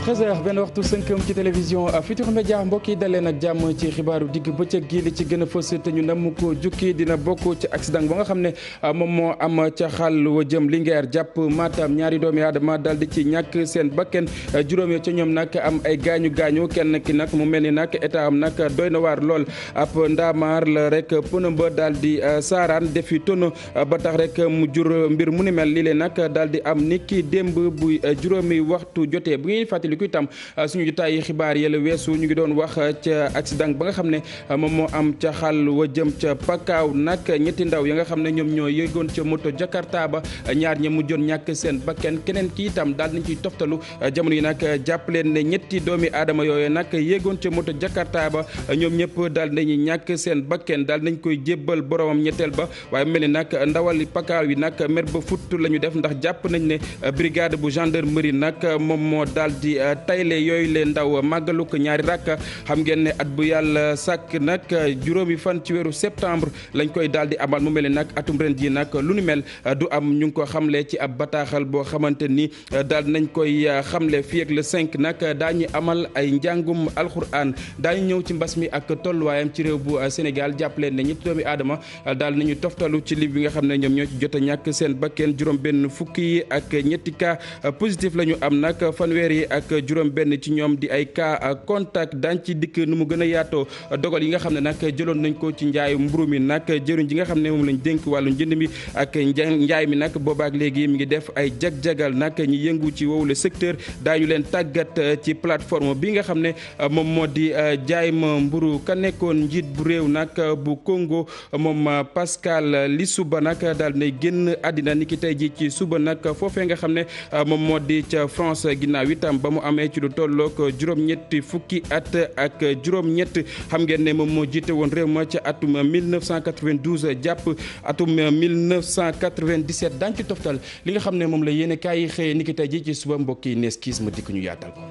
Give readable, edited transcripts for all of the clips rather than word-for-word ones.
13h benn waxtu sënkam ci télévision Futurs Médias mbokk yi daleen ak jàmm ci xibaaru digg bëccëg gi li ci gën a fës te ñu namm ko jukki dina bokk ci accident ba nga xam ne moom moo am ca xàll wa jëm Linguère jàpp Matam ñaari doomi aadama daal di ci ñàkk seen bakken juróom ca ñoom nag am ay gaañu kenn ki nag mu mel ni nag état am nag doy na waar lool ab ndaamaar la rek pënam ba daal di saaraan defi tono ba tax rek mu jur mbir mu ni mel lii leen nag daal di am niki démb bu juróomi waxtu jotee bu ngeen fàttaliku itam suñu jotaay xibaar yi la weesu ñu ngi doon wax ca accident ba nga xam ne moom moo am ca xàll wa jëm ca Pakaaw nag ñetti ndaw ya nga xam ne ñoom ñoo yëgoon ca moto Jakarta ba ñaar ña mujjoon ñàkk seen bakken keneen ki itam daal nañ ciy toftalu jamono yi nag jàpp leen ne ñetti doomi aadama yooyu nag yëgoon ca moto Jakarta ba ñoom ñëpp daal nañu ñàkk seen bakken daal nañ koy jébbal boromam ñetteel ba waaye mel ni nag ndawal Pakaaw yi nag mer ba futt la ñu def ndax jàpp nañ ne brigade bu gendarmerie nag moom moo daal di tayle yooyu leen ndaw màggalu ko ñaari rakk xam ngeen ne at bu yàlla sàkk nag juróomi fan ci weeru septembre lañ koy daal di amal mu mel ni nag atum ren ji nag lu ni mel du am ñu ngi ko xamle ci ab bataaxal boo xamante ni daal nañ koy xamle fii ak le 5 nag daañu amal ay njàngum alxuraan daañu ñëw ci mbas mi ak tolluwaayam ci réew bu Sénégal jàpp leen ne ñetti doomi aadama daal nañu toftalu ci lim bi nga xam ne ñoom ñoo ci jot a ñàkk seen bakkeen juróom benn fukki yi ak ñetti cas positif la ñu am nag fanweer yi ak juróom benn ci ñoom di ay cas contact daañ ci dikk nu mu gën a yaatoo dogal yi nga xam ne nag jëloon nañ ko ci njaayu mburu mi nag jëriñ ji nga xam ne moom lañ dénk wàllu njënd mi ak njaay mi nag boobaak léegi mi ngi def ay jag-jagal nag ñi yëngu ci wowule secteur daañu leen tàggat ci plateforme bi nga xam ne moom moo di jaay ma mburu ka nekkoon njiit bu réew nag bu Congo moom Pascal Lissouba nag daal nay génn àddina ni ki tey ji ci suba nag foofee nga xam ne moom moo di ca France ginnaaw itam ba mu amee ci lu tollook juróom-ñetti fukki at ak juróom-ñett xam ngeen ne moom moo jiite woon réew ma ca atum 1992 jàpp atum 1997 daañu ci toftal li nga xam ne moom la yéene kaay yi xëyee ni ki tey ji ci suba mbokk yi nees kiis ma dikk ñu yaatal ko.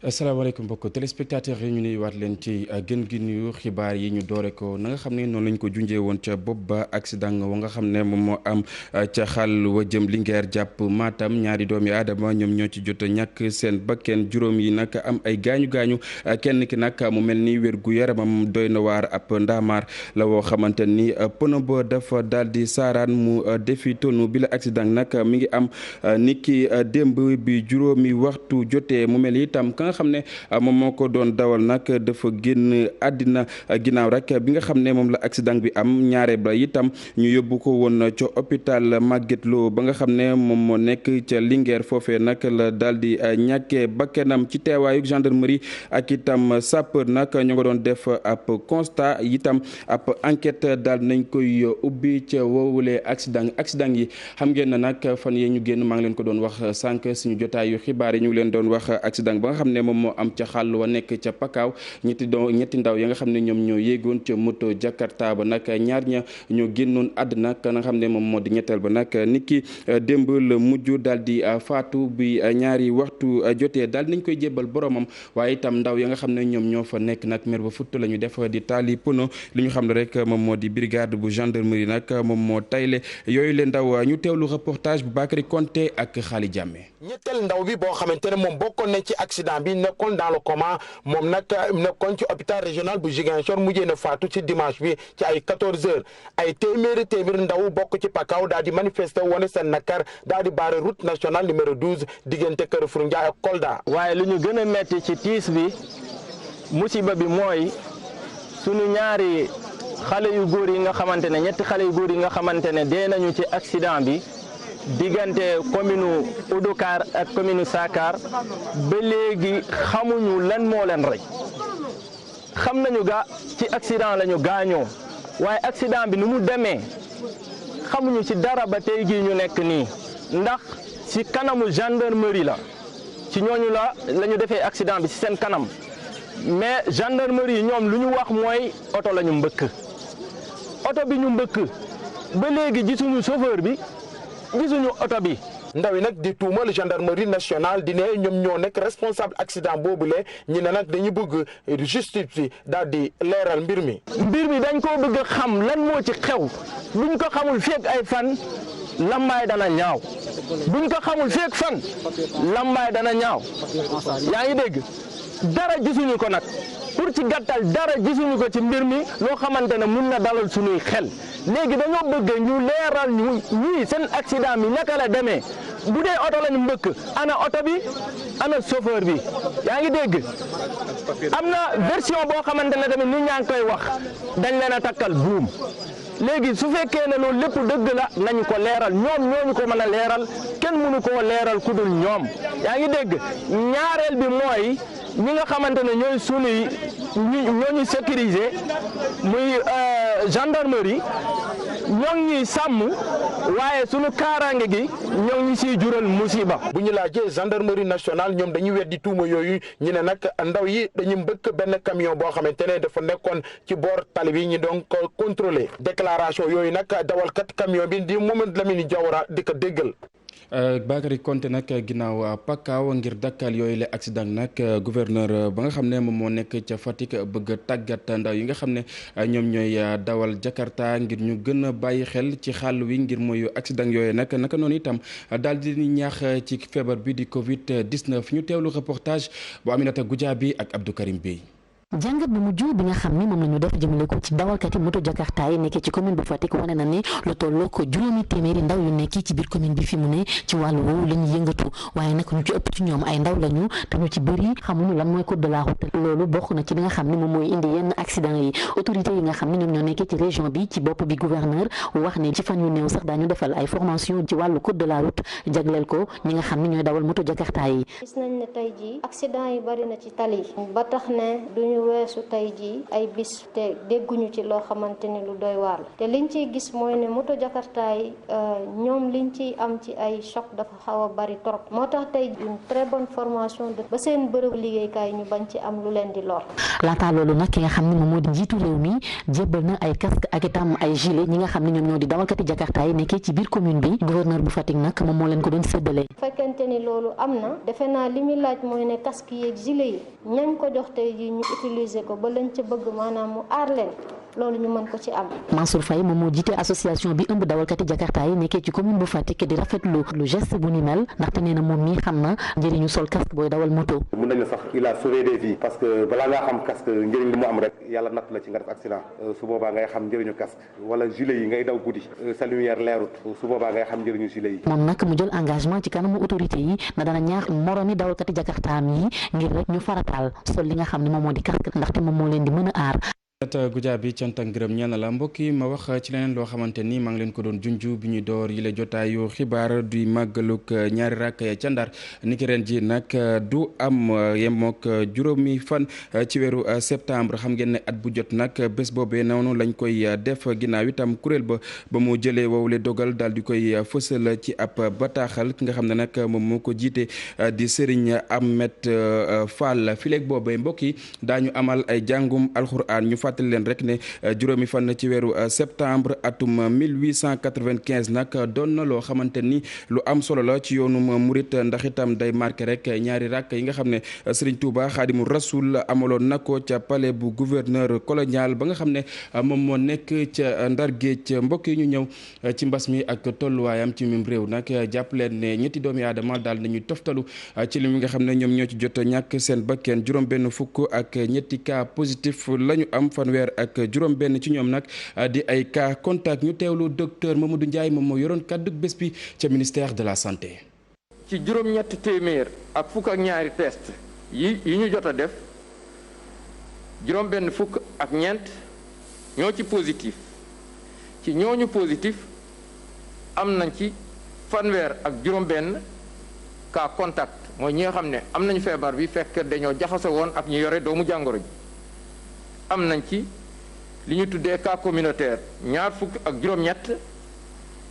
asalaamaaleykum mbokk téléspectateurs yi ñu nuyuwaat leen ci gën gi nuyu xibaar yi ñu doore ko na nga xam ne noonu lañ ko junjee woon ca bopp ba accident wa nga xam ne moom moo am ca xàll wa jëm Linguère jàpp Matam ñaari doomi aadama ñoom ñoo ci jot a ñàkk seen bakken juróom yi nag am ay gaañu kenn ki nag mu mel ni wér gu yaramam doy na waar ab ndaamaar la woo xamante ni pono ba dafa daal di saaraan mu defi tonu bi la accident nag mi ngi am niki démb bi juróomi waxtu jotee mu mel itam xam ne moom moo ko doon dawal nag dafa génn àddina ginnaaw rek bi nga xam ne moom la accident bi am ñaare ba itam ñu yóbbu ko woon ca hôpital Magatte Lô ba nga xam ne moom moo nekk ca Linguère foofee nag la daal di ñàkkee bakkanam ci teewaayu gendarmerie ak itam sapeur nag ñu nga doon def ab constat itam ab enquête daal nañ koy ubbi ca woowulee accident yi xam ngeen na nag fan yee ñu génn maa ngi leen ko doon wax sànq suñu jotaayu xibaar yi ñu ngi leen doon wax accident ba nga xam ne moom moo am ca xàll wa nekk ca Pakaaw ñetti ndaw ya nga xam ne ñoom ñoo yéegoon ca moto Jakarta ba nag ñaar ña ñoo génnoon àddina ka nga xam ne moom moo di ñetteel ba nag niki démb la mujj daal di faatu bi ñaari waxtu jotee daal nañ koy jébbal boromam waaye itam ndaw ya nga xam ne ñoom ñoo fa nekk nag mer ba futt la ñu def di taali pono li ñu xam ne rek moom moo di brigade bu gendarmerie nag moom moo tayle yooyu leen ndaw ñu teewlu reportage bu Bakary Konté ak Xaali Jàmme. ñetteel ndaw bi boo xamante ne moom bokkoon na ci accident bi nekkoon dans le coma moom nag nekkoon ci hôpital régional bu Ziguinchor mujjee na faatu ci dimanche bi ci ay 14h ay téeméeri ndaw bokk ci Pakaaw daal di manifester wane seen nakar daal di barre route nationale numéro 12 diggante Carrefour Ndiaye ak Kolda. waaye lu ñu gën a metti ci tiis bi musiba bi mooy sunu ñaari xale yu góor yi nga xamante ne ñetti xale yu góor yi nga xamante ne dee nañu ci accident bi. diggante commune Oudoukar ak commune Sakar ba léegi xamuñu lan moo leen rey xam nañu ci accident la ñu gaañoo waaye accident bi nu mu demee xamuñu ci dara ba tey jii ñu nekk nii ndax ci kanamu gendarmerie la ci ñooñu la ñu defee accident bi ci seen kanam mais gendarmerie ñoom lu ñu wax mooy oto la ñu mbëkk oto bi ñu mbëkk ba léegi gisuñu chauffeur bi. gisuñu oto bi ndaw yi nag di tuumal gendarmerie nationale di ne ñoom ñoo nekk responsable accident boobule ñi ne nag dañu bëgg justice bi daal di leeral mbir mi dañ koo bëgg xam lan moo ci xew buñ ko xamul fekk ay fan lambaay dana ñaaw buñ ko xamul fekk fan lambaay dana ñaaw yaa ngi dégg dara gisuñu ko nag pour ci gàttal dara gisuñu ko ci mbir mi loo xamante ne mun na dalal suñuy xel léegi dañoo bëgg ñu leeral ñu ñii seen accident bi naka la demee bu dee oto lañu mbëkk ana oto bi ana chauffeur bi yaa ngi dégg am na version boo xamante ne tamit nit ñaa ngi koy wax dañ leen a takkal buum léegi su fekkee ne loolu lépp dëgg la nañu ko leeral ñoom ñooñu ko mën a leeral kenn mënu koo leeral ku dul ñoom yaa ngi dégg ñaareel bi mooy ñi nga xamante ne ñooy sunuy ñooñu sécuriser muy gendarmerie ñoo ngi ñuy sàmm waaye sunu kaaraange gi ñoo ngi siy jural musiba. bu ñu laajee gendarmerie nationale ñoom dañuy weddi tuuma yooyu ñu ne nag ndaw yi dañu mbëkk benn camion boo xamante ne dafa nekkoon ci boor tali bi ñu doon ko contrôler déclaration yooyu nag dawalkat camion bi di Mamadou Lamine Diawara di ko déggal. Bakary Konté nag ginnaaw Pakaaw ngir dakkal yooyu la accident nag gouverneur ba nga xam ne moom moo nekk ca Fatick bëgg tàggat ndaw yi nga xam ne ñoom ñooy dawal Jakarta ngir ñu gën a bàyyi xel ci xàll wi ngir mooy accident yooyu naka noonu itam daal di ñaax ci feebar bi di Covid 19 ñu teewlu reportage bu Aminata Goudiaby ak Abdou Karim Bey. jàngat bu mujj bi nga xam ni moom la ñu def jëmale ko ci dawalkati moto Jakarta yi nekkee ci commune bu Fatick wane na ne lu tolloo ko juróomi téeméeri ndaw yu nekk ci biir commune bi fi mu ne ci wàllu woowu la ñu yëngatu waaye nag ñu ci ëpp ci ñoom ay ndaw lañu te ñu ci bëri xamuñu lan mooy code de la route loolu bokk na ci li nga xam ne moom mooy indi yenn accident yi autorité yi nga xam ne ñoom ñoo nekkee ci région bi ci bopp bi gouverneur wax ne ci fan yu néew sax daañu defal ay formation ci wàllu code de la route jagleel ko ñi nga xam ne ñooy dawal moto Jakarta yi. gis nañ ne tey jii accident yi bari na ci tali ba tax ne duñu weesu tey jii ay bis te dégguñu ci loo xamante ni lu doy waar la te liñ ciy gis mooy ne moto Jakarta yi ñoom liñ ciy am ci ay choc dafa xaw a bari trop moo tax tey une très bonne formation de ba seen bërëb liggéeykaay ñu bañ ci am lu leen di lor. laataa loolu nag ki nga xam ne moom moo di njiitu réew mi jébbal na ay casque ak itam ay gilet ñi nga xam ne ñoom ñoo di dawalkati Jakarta yi nekkee ci biir commune bi gouverneur bu Fatick nag moom moo leen ko doon séddale. fekkente ni loolu am na defe naa li muy laaj mooy ne casque yeeg gilet yi ñañ ko jox tey jii ñu utiliser ko ba lañ ca bëgg maanaam mu aar leen loolu ñu mën ko ci am. Mansour Faye moom moo jiite association bi ëmb dawalkati Jakarta yi nekkee ci commune bu Fatick di rafetlu lu geste bu ni mel ndaxte nee na moom mii xam na njëriñu sol casque booy dawal moto. mën nañu sax il a sauvé des vies parce que balaa ngaa xam casque njëriñ li mu am rek yàlla natt la ci nga def accident su boobaa ngay xam njëriñu casque wala gilet yi ngay daw guddi sa lumière leerut su boobaa ngay xam njëriñu gilet yi. moom nag mu jël engagement ci kanamu autorité yi na dana ñaax moromi dawalkati Jakarta yi ngir rek ñu farataal sol li nga xam ne moom moo di casque ndaxte moom moo leen di mën a aar. Aminata Goudiaby cant ak ngërëm ñeel na la mbokk yi ma wax ci leneen loo xamante ni maa ngi leen ko doon junju bi ñuy door yi la jotaayu xibaar du màggaluk ñaari rakk ya ca Ndar niki ren ji nag du am yemook juróomi fan ci weeru septembre xam ngeen ne at bu jot nag bés boobee noonu lañ koy def ginnaaw itam kuréel ba mu jëlee wowule dogal daal di koy fësal ci ab bataaxal ki nga xam ne nag moom moo ko jiite di Serigne Ahmed Fall fileeg boobee mbokk yi daañu amal ay jàngum alxuraan ñu fàttali leen rek ne juróomi fan ci weeru septembre atum 1895 nag doon na loo xamante ni lu am solo la ci yoonu murit ndax itam day marqué rek ñaari rakk yi nga xam ne Serigne Touba Xaadimu Rasul amaloon na ko ca palais bu gouverneur colonial ba nga xam ne moom moo nekk ca Ndar Géej mbokk yi ñu ñëw ci mbas mi ak tolluwaayam ci mim réew nag jàpp leen ne ñetti doomi aadama daal nañuy toftalu ci li nga xam ne ñoom ñoo ci jot ñàkk seen bakkeen juróom benn fukk ak ñetti cas positif lañu am fanweer ak juróom benn ci ñoom nag di ay cas contact ñu teewlu docteur Mamadou Ndiaye moom moo yoroon kàddu bés bi ca ministère de la santé. ci juróom-ñetti téeméer ak fukk ak ñaari test yi ñu jot a def juróom benn fukk ak ñeent ñoo ci positif ci ñooñu positif am nañ ci fanweer ak juróom benn cas contact mooy ñi nga xam ne am nañu feebar bi fekk dañoo jaxase woon ak ñu yore doomu jàngoro ji am nañ ci li ñu tuddee cas communautaire ñaar fukk ak juróom-ñett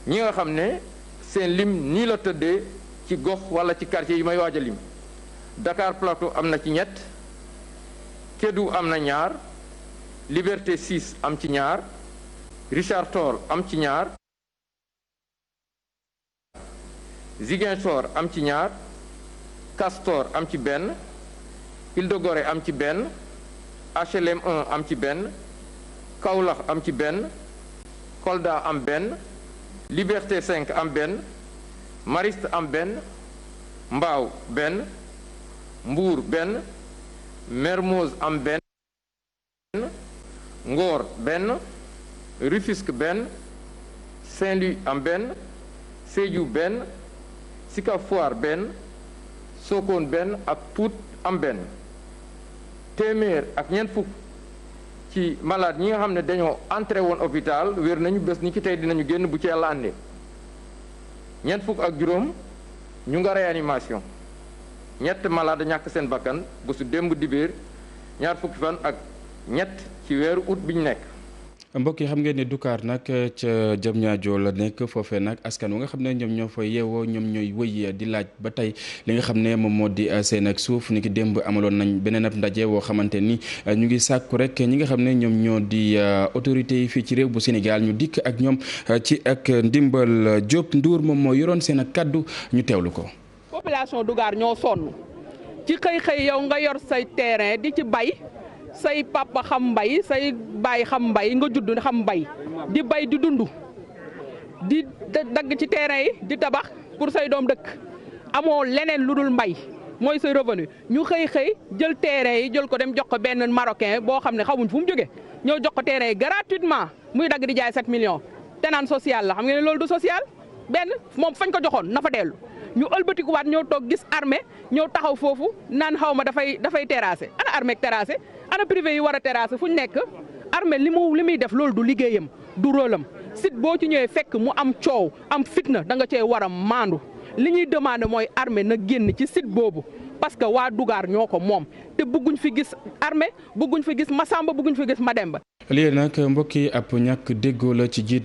ñi nga xam ne seen lim nii la tëddee ci gox wala ci quartier yi may waaj a lim Dakar Plateau am na ci ñett Kédougou am na ñaar Liberté 6 am ci ñaar Richard Toll am ci ñaar Ziguinchor am ci ñaar Castor am ci benn Île de Gorée am ci benn HLM 1 am ci benn Kaolack am ci benn Kolda am benn Liberté 5 am benn Mariste am benn Mbao benn Mbour benn Mermoz am benn Ngor benn Rufisque benn Saint-Louis am benn Sédhiou benn Sicap Foire benn Sokone benn ak Pout am benn téeméer ak ñeent fukk ci malade ñi nga xam ne dañoo entré woon hôpital wér nañu bés ni ci tey dinañu génn bu ci yàlla àndee ñeent fukk ak juróom ñu nga réanimation ñett malade ñàkk seen bakkan bésu démb dibéer ñaar fukki fan ak ñett ci weeru août bi ñu nekk. mbokk yi xam ngeen ne Dukaar nag ca Diamniadio la nekk foofee nag askan wi nga xam ne ñoom ñoo fa yeewoo ñoom ñooy wëy di laaj ba tey li nga xam ne moom moo di seen ak suuf ni ki démb amaloon nañ beneen ab ndaje woo xamante ni ñu ngi sàkku rek ñi nga xam ne ñoom ñoo di autorités yi fii ci réew bu Sénégal ñu dikk ak ñoom ci ak ndimbal. Diop Ndour moom moo yoroon seen ak kaddu ñu teewlu ko. population Dukaar ñoo sonn ci xëy yow nga yor say terrain di ci bay. say papa xam mbay say baay xam mbay nga judd xam mbay di bay di dund di dagg ci terrain yi di tabax pour say doom dëkk amoo leneen lu dul mbay mooy say revenu ñu xëy jël terrain yi jël ko dem jox ko benn marocain boo xam ne xamuñ fu mu jógee ñëw jox ko terrain yi gratuitement muy dagg di jaay 7 millions te naan social la xam nga ne loolu du social benn moom fañ ko joxoon na fa dellu ñu ëlbatikuwaat ñëw toog gis armée ñëw taxaw foofu naan xaw ma dafay terrasser ana armée ak terrasser ana privé yi war a terrasser fu ñu nekk armée li muy def loolu du liggéeyam du rôle am site boo ci ñëwee fekk mu am coow am fitna da nga cee war a maandu li ñuy demandé mooy armée na génn ci site boobu parce que waa Dugar ñoo ko moom te bëgguñ fi gis armée bëgguñ fi gis Masamba bëgguñ fi gis Mademba. lii nag mbokk yi ab ñàkk déggoo la ci jiit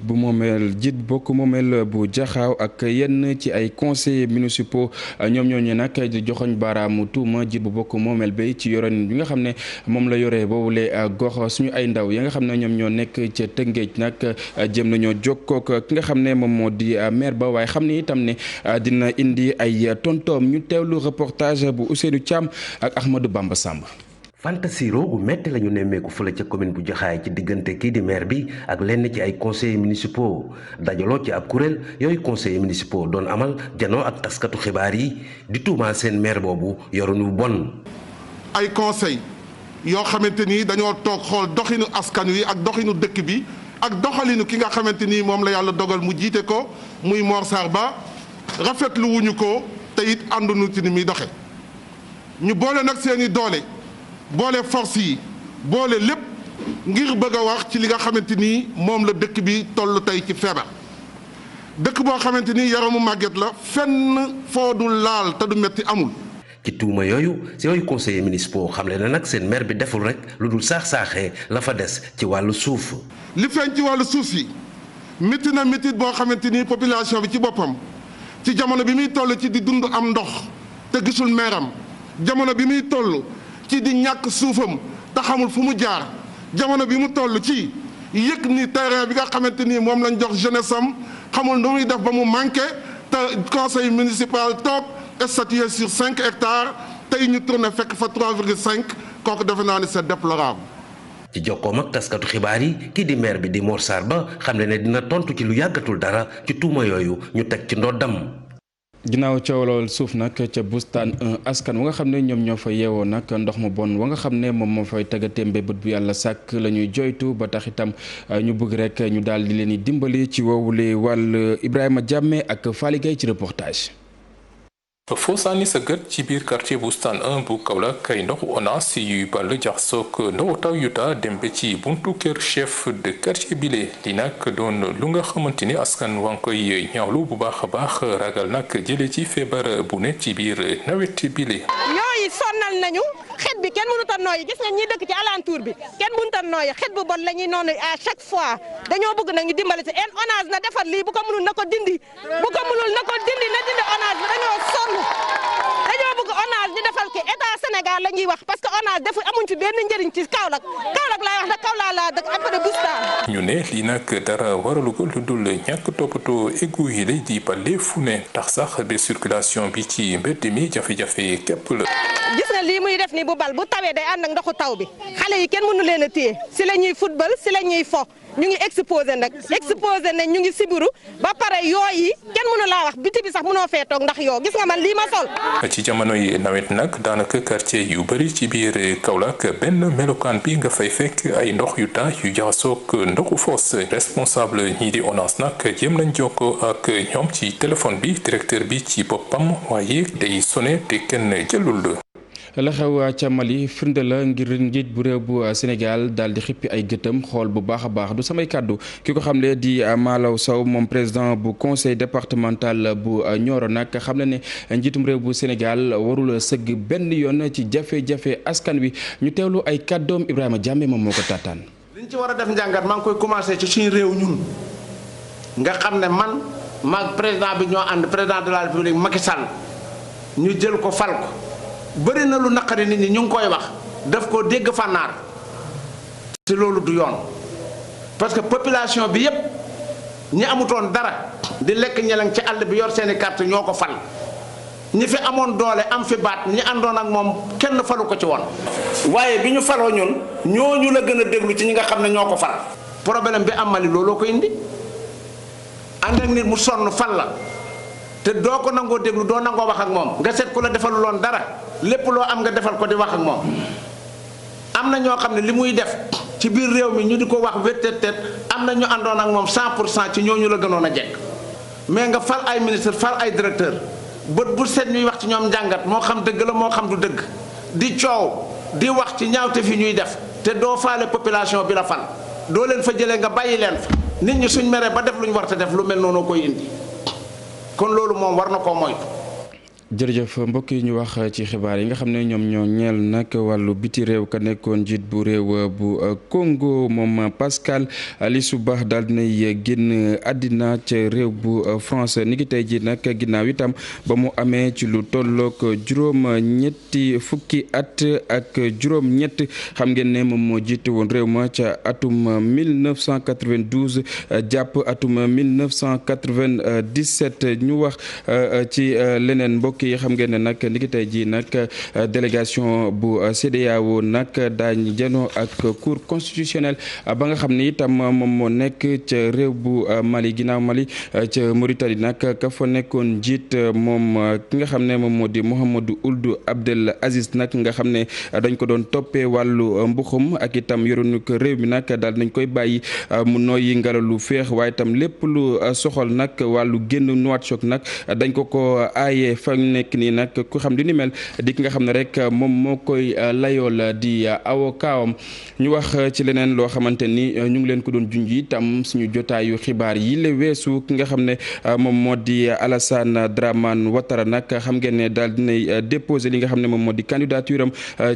bokk moomeel bu jaxaaw ak yenn ci ay conseillers municipaux ñoom ñooñu nag di joxoñ baaraamu tuuma jiit bu bokk moomeel bi ci yoroon bi nga xam ne moom la yore boobule gox suñu ay ndaw ya nga xam ne ñoom ñoo nekk ca Tëngéej nag jëm nañoo jokkoo ki nga xam ne moom moo di maire ba waaye xam ne itam ne dina indi ay tontoom ñu teewlu reportage bu Ousseynou Thiam ak Ahmadou Bamba Samb. fantasiro gu metti la ñu nemmeeku fële ca commune bu Jaxaay ci diggante kii di maire bi ak lenn ci ay conseillers municipaux dajaloo ci ab kuréel yooyu conseillers municipaux doon amal janoo ak taskatu xibaar yi di tuumaal seen maire boobu yorunu bon. ay conseil yoo xamante ni dañoo toog xool doxinu askan wi ak doxinu dëkk bi ak doxalinu ki nga xamante ni moom la yàlla dogal mu jiite ko muy Mor Sarr Ba rafetlu wuñu ko te it ànduñu ci ni muy doxe ñu boole nag seeni doole. boole force yi boole lépp ngir bëgg a wax ci li nga xamante ni moom la dëkk bi toll tey ci feebar dëkk boo xamante ni yaramu màgget la fenn foo dul laal te du metti amul. ci tuuma yooyu conseillers municipaux xamle na nag seen maire bi deful rek lu dul saax-saaxee la fa des ci wàllu suuf. li feeñ ci wàllu suuf yi métti na métti boo xamante ni population bi ci boppam ci jamono bi muy toll ci di dund am ndox te gisul meeram jamono bi muy toll. ci di ñàkk suufam te xamul fu mu jaar jamono bi mu toll ci yëg ni terrain bi nga xamante ni moom lañ jox jeunesse am xamul nu muy def ba mu manqué te conseil municipal toog statué sur 5 hectares tey ñu tourné fekk fa 3,5 kooku defe naa ne c'est déplorable. ci jokkoom ak taskatu xibaar yi kii di maire bi di Mor Sarr Ba xam ne dina tontu ci lu yàggatul dara ci tuuma yooyu ñu teg ci ndoddam. ginnaaw coowlool suuf nag ca bustaan askan wa nga xam ne ñoom ñoo fa yeewoo nag ndox mu bon wa nga xam ne moom moo fay tëggatémbe bët bu yàlla sàkk la ñuy joytu ba tax itam ñu bëgg rek ñu daal di leen di dimbali ci woowule wàll Ibrahima Diame ak Faly Gueye ci reportage. foo sànni sa gët ci biir quartier Bustaan 1 bu Kaolack ay ndoxu ONAS yuy ball jaxsoog ndoxu taw yu taa dem ba ci buntu kër chef de quartier bile li nag doon lu nga xamante ni askan waa ngi koy ñaawlu bu baax a baax ragal nag jëlee ci feebar bu ne ci biir nawet bile. ñooy sonnal nañu xet bi kenn mënut a nooyi gis nga ñi dëkk ci alentour bi kenn mënut a nooyi xet bu bon la ñuy noonu à chaque fois dañoo bëgg nag ñu dimbali si en ONAS na defar lii bu ko mënul na ko dindi bu ko mënul na ko dindi na dindi ONAS bi dañoo sonn dañoo bëgg ONAS ñu defal ki état Sénégal Sénégal la ñuy wax parce que ONAS defu amuñ fi benn njëriñ ci Kaolack laay wax nag Kaolack laa dëkk après Boustane. ñu ne lii nag dara waralu ko lu dul ñàkk toppatoo égout yi lay di bale fu ne tax sax de circulation bi ci mbedd mi jafe-jafe képp la. gis nga lii muy def ni bu bal bu tawee day ànd ak ndoxu taw bi xale yi kenn mënu leen a téye si la ñuy football si la ñuy fo ñu ngi exposé nag ñu ngi sibiru ba pare yooyu kenn mënu laa wax biti bi sax mënoo fee toog ndax yoo gis nga man lii ma sol. ci jamonoy nawet nag daanaka quartier yu bëri ci biir Kaolack benn melokaan bi nga fay fekk ay ndox yu taa yu jaxasoog ndoxu foos responsable ñii di ONAS nag jéem nañ jokkoo ak ñoom ci téléphone bi directeur bi ci boppam waaye day sonné te kenn jëlul. la xew ca Mali firnde la ngir njiit bu réew bu Sénégal daal di xippi ay gëtam xool bu baax a baax du samay kàddu ki ko xamle di Malaw Sow moom président bu conseil départemental bu Nioro nag xam na ne njiitum réew bu Sénégal warul sëgg benn yoon ci jafe-jafe askan wi ñu teewlu ay kàddoom Ibrahima Diame moom moo ko taataan. liñ ci war a def njàngat maa ngi koy commencé ci suñu réew ñun nga xam ne man maag président bi ñoo ànd président de la République Macky Sall ñu jël ko fal ko. bëri na lu naqari nit ñi ñu ngi koy wax daf ko dégg fànnaar te loolu du yoon parce que population bi yépp ñi amutoon dara di lekk ñeleng ci àll bi yor seeni carte ñoo ko fal ñi fi amoon doole am fi baat ñi àndoon ak moom kenn falu ko ci woon waaye bi ñu faloo ñun ñooñu la gën a déglu ci ñi nga xam ne ñoo ko fal problème bi am Mali looloo ko indi ànd ak nit mu sonn fal la te doo ko nangoo déglu doo nangoo wax ak moom nga seet ku la defalu loon dara lépp loo am nga defal ko di wax ak moom am na ñoo xam ne li muy def ci biir réew mi ñu di ko wax wéttéet am na ñu àndoon ak moom 100% ci ñooñu la gënoon a jekk mais nga fal ay ministre fal ay directeur bët bu set ñuy wax ci ñoom njàngat moo xam dëgg la moo xam du dëgg di coow di wax ci ñaawte fi ñuy def te doo faale population bi la fal doo leen fa jëlee nga bàyyi leen fa nit ñi suñ meree ba def lu ñu war te def lu mel noonu koy indi kon loolu moom war na koo moytu. jërëjëf mbokk yi ñu wax ci xibaar yi nga xam ne ñoom ñoo ñeel nag wàllu biti réew ka nekkoon njiit bu réew bu Congo moom Pascal Lissou Ba daal dinay génn àddina ca réew bu France ni ki tey ji nag ginnaaw itam ba mu amee ci lu tolloog juróom-ñetti fukki at ak juróom-ñett xam ngeen ne moom moo jiite woon réew ma ca atum 1992 jàpp atum 1997 ñu wax ci leneen mbokk yi xam ngeen ne nag ni ki tey jii nag délégation bu CEDEAO nag daañ janoo ak cour constitutionnelle ba nga xam ne itam moom moo nekk ca réew bu Mali ginnaaw Mali ca Mauritanie nag ka fa nekkoon njiit moom ki nga xam ne moom moo di Mohamed Ould Abdel Aziz nag nga xam ne dañ ko doon toppee wàllu mbuxum ak itam yoroonu ko réew mi nag daal nañ koy bàyyi mu nooyi ngelaw lu féex waaye itam lépp lu soxal nag wàllu génn Nouakchott nag dañ ko aaye fa nekk nii nag ku xam li ni mel di ki nga xam ne rek moom moo koy layool di avocat ñu wax ci leneen loo xamante ni ñu ngi leen ko doon junj itam suñu jotaayu xibaar yi la weesu ki nga xam ne moom moo di Alassane Dramane Ouattara nag xam ngeen ne daal dinay déposé li nga xam ne moom moo di candidature am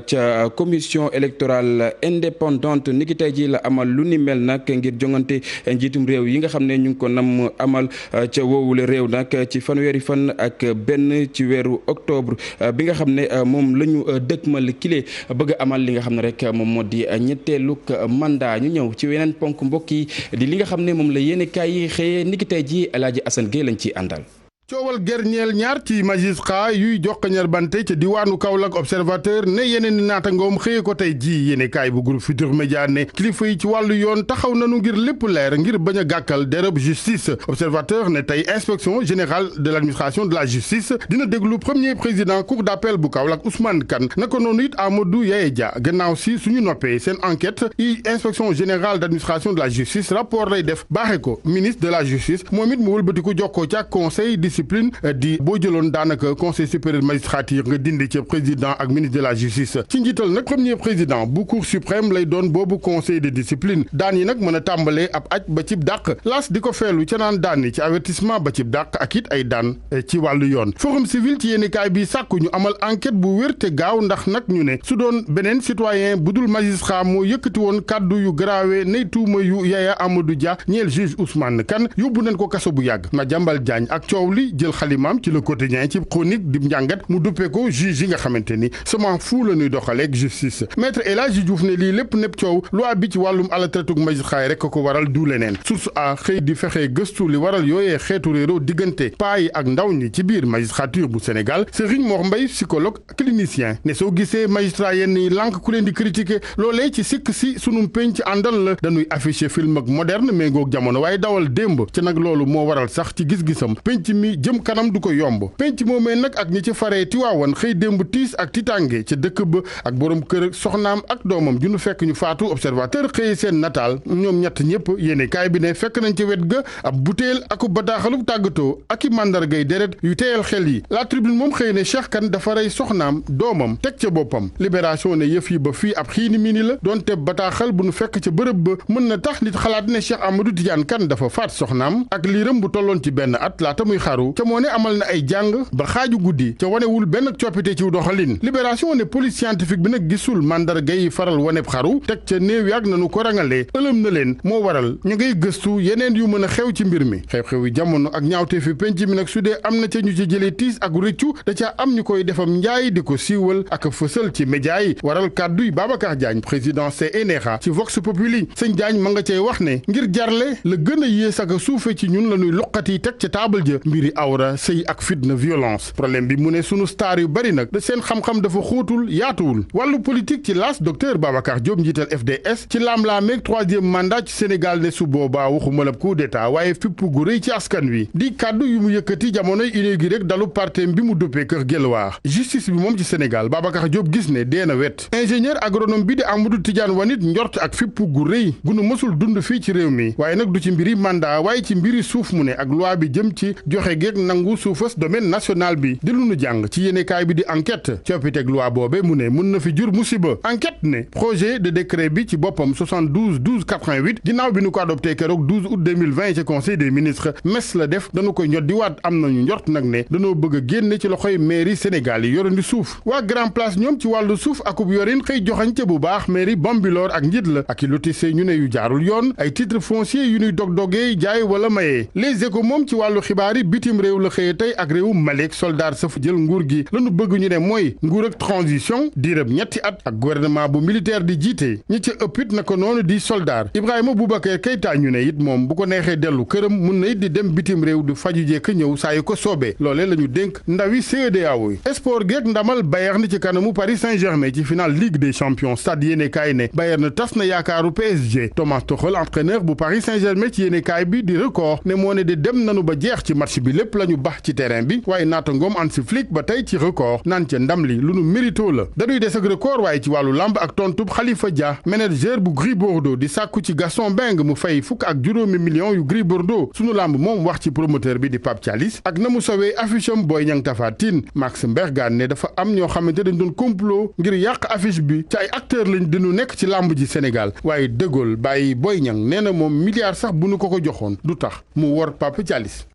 ca commission électorale indépendante ni ki tey ji la amal lu ni mel nag ngir jongante njiitum réew yi nga xam ne ñu ngi ko nam amal ca woowule réew nag ci fanweeri fan ak benn ci weeru octobre bi nga xam ne moom la ñu dëkkmal kile bëgg amal li nga xam ne rek moom moo di ñetteeluk mandat ñu ñëw ci weneen ponk mbokk yi di li nga xam ne moom la yéene kaay yi xëyee niki tey ji El Hadji Assane Gueye lañ ciy àndal. coowal gerñeel ñaar ci magistrat yuy joxañal bante ca diwaanu Kaolack observateur ne yeneen i naatangoom xëye ko tey ji yéene kaay bu groupe Futurs Médias ne kilifa yi ci wàllu yoon taxaw nanu ngir lépp leer ngir bañ a gàkkal dereb justice observateur ne tey inspection générale de l'administration de la justice dina déglu premier président cour d'appel bu Kaolack Ousmane Kane naka noonu it Amadou Yaye Dia gannaaw si suñu noppee seen enquête yi inspection générale d'administration de la justice rapport lay def baaxe ko ministre de la justice moom it mu wëlbatiku jokkoo ca conseil discipline di boo jëloon daanaka conseil supérieur magistrature nga dindi ci président ak ministre de la justice ci njiital nag premier président bu cour suprême lay doon boobu conseil de discipline daan yi nag mën a tàmbalee ab aj ba cib dàq laas di ko feelu ca naan daan yi ci avertissement ba cib dàq ak it ay daan ci wàllu yoon forum civil ci yéenekaay bi sàkku ñu amal enquête bu wér te gaaw ndax nag ñu ne su doon beneen citoyen bu dul magistrat moo yëkkati woon kàddu yu grave nay tuuma yu Yaya Amadou Dia ñeel juge Ousmane Kane yóbbu nañ ko kaso bu yàgg Madiambal Diagne ak coow li li jël xalimaam ci Le Quotidien ci chronique di njàngat mu duppee ko juge yi nga xamante ni sama fu la ñuy doxaleeg justice maître El Hadji Diouf ne lii lépp nepp coow loi bi ci wàllum alatratuk magistrat rek ko waral du leneen source a xëy di fexe gëstu li waral yooyee xeetu réero diggante paa yi ak ndaw ñi ci biir magistrature bu Sénégal Serigne Mor Mbaye psychologue clinicien ne soo gisee magistrat yenn yi lànk ku leen di critiquer loolee ci sikk si sunum penc àndal la dañuy afficher film ak moderne méngoog jamono waaye dawal démb ci nag loolu moo waral sax ci gis-gisam penc mi jëm kanam du ko yomb penc moomee nag ak ñi ci faree Tiwaawan xëy démb tiis ak titange ca dëkk ba ak borom kër soxnaam ak doomam ju nu fekk ñu faatu observateur xëy seen nataal ñoom ñett ñëpp yéene kaay bi ne fekk nañ ci wet ga ab butéel aku bataaxalu tàggatoo ak i màndargay deret yu teyal xel yi la tribune moom xëy ne Cheikh Kane dafa rey soxnaam doomam teg ca boppam libération ne yëf yi ba fii ab xiini mini la doonte bataaxal bu nu fekk ca bërëb ba mën na tax nit xalaat ne Cheikh Amadou Tidiane Kane dafa faat soxnaam ak liiram bu tolloon ci benn at laata muy xaru ca moo ne amal na ay jàng ba xaaju guddi ca wanewul benn coppite ci doxalin libération ne police scientifique bi nag gisul mandarga yi faral waneb xaru teg ca néew yàgg nanu ko rangalee ëlëm na leen moo waral ñu ngay gëstu yeneen yu mën a xew ci mbir mi xew-xew yi jamono ak ñaawte fi penc mi nag su dee am na ca ñu ci jëlee tiis ak rëccu da ca am ñu koy defam njaay di ko siiwal ak fësal ci média yi waral kàdduy Babacar Diagne président CNRA ci Vox Populi sëñ Diagne ma nga cay wax ne ngir jarle la gën a yées ak a suufe ci ñun la ñuy loqati teg ca taabal ja mbiri awra sëy ak fitna violence problème bi mu ne sunu star yu bari nag da seen xam-xam dafa xóotul yaatuwul wàllu politique ci laas docteur Babacar Diop njiital FDS ci laam-laameeg troisième mandat ci Sénégal ne su boobaa waxuma la coup d'état waaye fipp gu rëy ci askan wi di kàddu yu mu yëkkati jamonoy inauguré rek dalu partem bi mu duppee Kër Gelwaar justice bi moom ci Sénégal Babacar Diop gis ne dee na wet ingénieur agronome bi di Amadou Tidiane Wanit njort ak fipp gu rëy gu nu mësul dund fii ci réew mi waaye nag du ci mbiri mandat waaye ci mbiri suuf mu ne ak loi bi jëm ci joxe geeg nangu suufas domaine national bi di lu nu jàng ci yéenekaay bi di enquête coppiteg loi boobe mu ne mun na fi jur musiba enquête ne projet de décret bi ci boppam 72 12 88 ginnaaw bi nu ko adopté keroog 12 août 2020 ci conseil des ministres mes la def dañu koy ñot di waat am nañu njort nag ne dañoo bëgg a génne ci loxoy mairie Sénégal yi yorandi suuf waa Grand Place ñoom ci wàllu suuf akub yorin xëy joxañte bu baax mairie Bambilor ak njiit la ak i lotissé ñu ne yu jaarul yoon ay titre foncier yu ñuy dog-dogee jaay wala mayee les échos moom ci wàllu xibaar yi bitim réew la xëye tey ak réewu Malik soldat sa fu jël nguur gi lañu bëgg ñu ne mooy nguur ak transition diirëb ñetti at ak gouvernement bu militaire di jiite ñi ca ëppit naka noonu di soldat Ibrahima Boubacar Keïta ñu ne it moom bu ko neexee dellu këram mun na it di dem bitim réew du faju jee ka ñëw saa yu ko soobee loolee la ñu dénk ndawi CEDEAO yi sport geek ndamal Bayern ci kanamu Paris Saint-Germain ci final Ligue des champions stade yéene kaay ne Bayern tas na yaakaaru PSG Thomas Tuchel entraîneur bu Paris Saint-Germain ci yéene kaay bi di record ne moo ne de dem nanu ba jeex ci match bi lépp la ñu bax ci terrain bi waaye naata ngoom Hansi Flick ba tey ci record naan ca ndam li lu nu mérito la dañuy des ak record waaye ci wàllu lamb ak tontub Khalifa Dia manager bu Gris Bordeaux di sàkku ci Gaston Mbengue mu fay fukk ak juróomi millions yu Gris Bordeaux sunu lamb moom wax ci promoteur bi di Pape Thialis ak na mu sawee affiche am Boy Niang Tapha Tine Max Mbergane ne dafa am ñoo xamante dañ doon complot ngir yàq affiche bi ci ay acteurs lañ dinu nekk ci lamb ji Sénégal waaye dëggool bàyyi Boy Niang nee na moom milliard sax bu nu ko joxoon du tax mu wor Pape Thialis.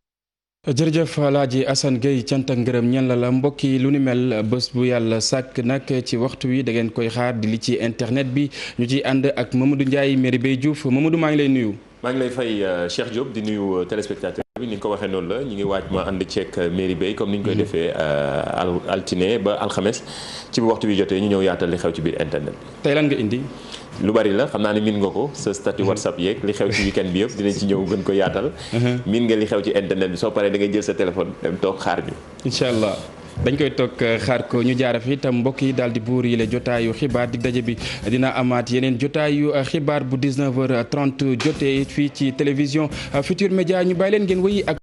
jërëjëf Alaaji Assane Gueye cant ak ngërëm ñen la mbokk yi lu ni mel bés bu yàlla sàkk nag ci waxtu wi da ngeen koy xaar di li ci internet bi ñu ciy ànd ak Mamadou Ndiaye Merry Beye Diouf Mamadou maa ngi lay nuyu. maa ngi lay fay Cheikh Diop di nuyu téléspectateur bi ni nga ko waxee noonu la ñu ngi waaj ma ànd ceeg Merry Beye comme ni ñu koy defee altine ba alxames ci waxtu bi jotee ñu ñëw yaatal li xew ci biir internet bi. tey lan nga indi. lu bari la xam naa ne miin nga ko sa statut WhatsApp yeeg li xew ci weekend bi yëpp dinañ ci ñëw gën ko yaatal. miin nga li xew ci internet bi soo paree da ngay jël sa téléphone dem toog xaar ñu. incha allah. dañ koy toog xaar ko ñu jaara fi itam mbokk yi daal di buur yi la jotaayu xibaar dig daje bi dina amaat yeneen jotaayu xibaar bu 19h30 jotee fii ci télévision Futur Média ñu bàyyi leen ngeen wéy ak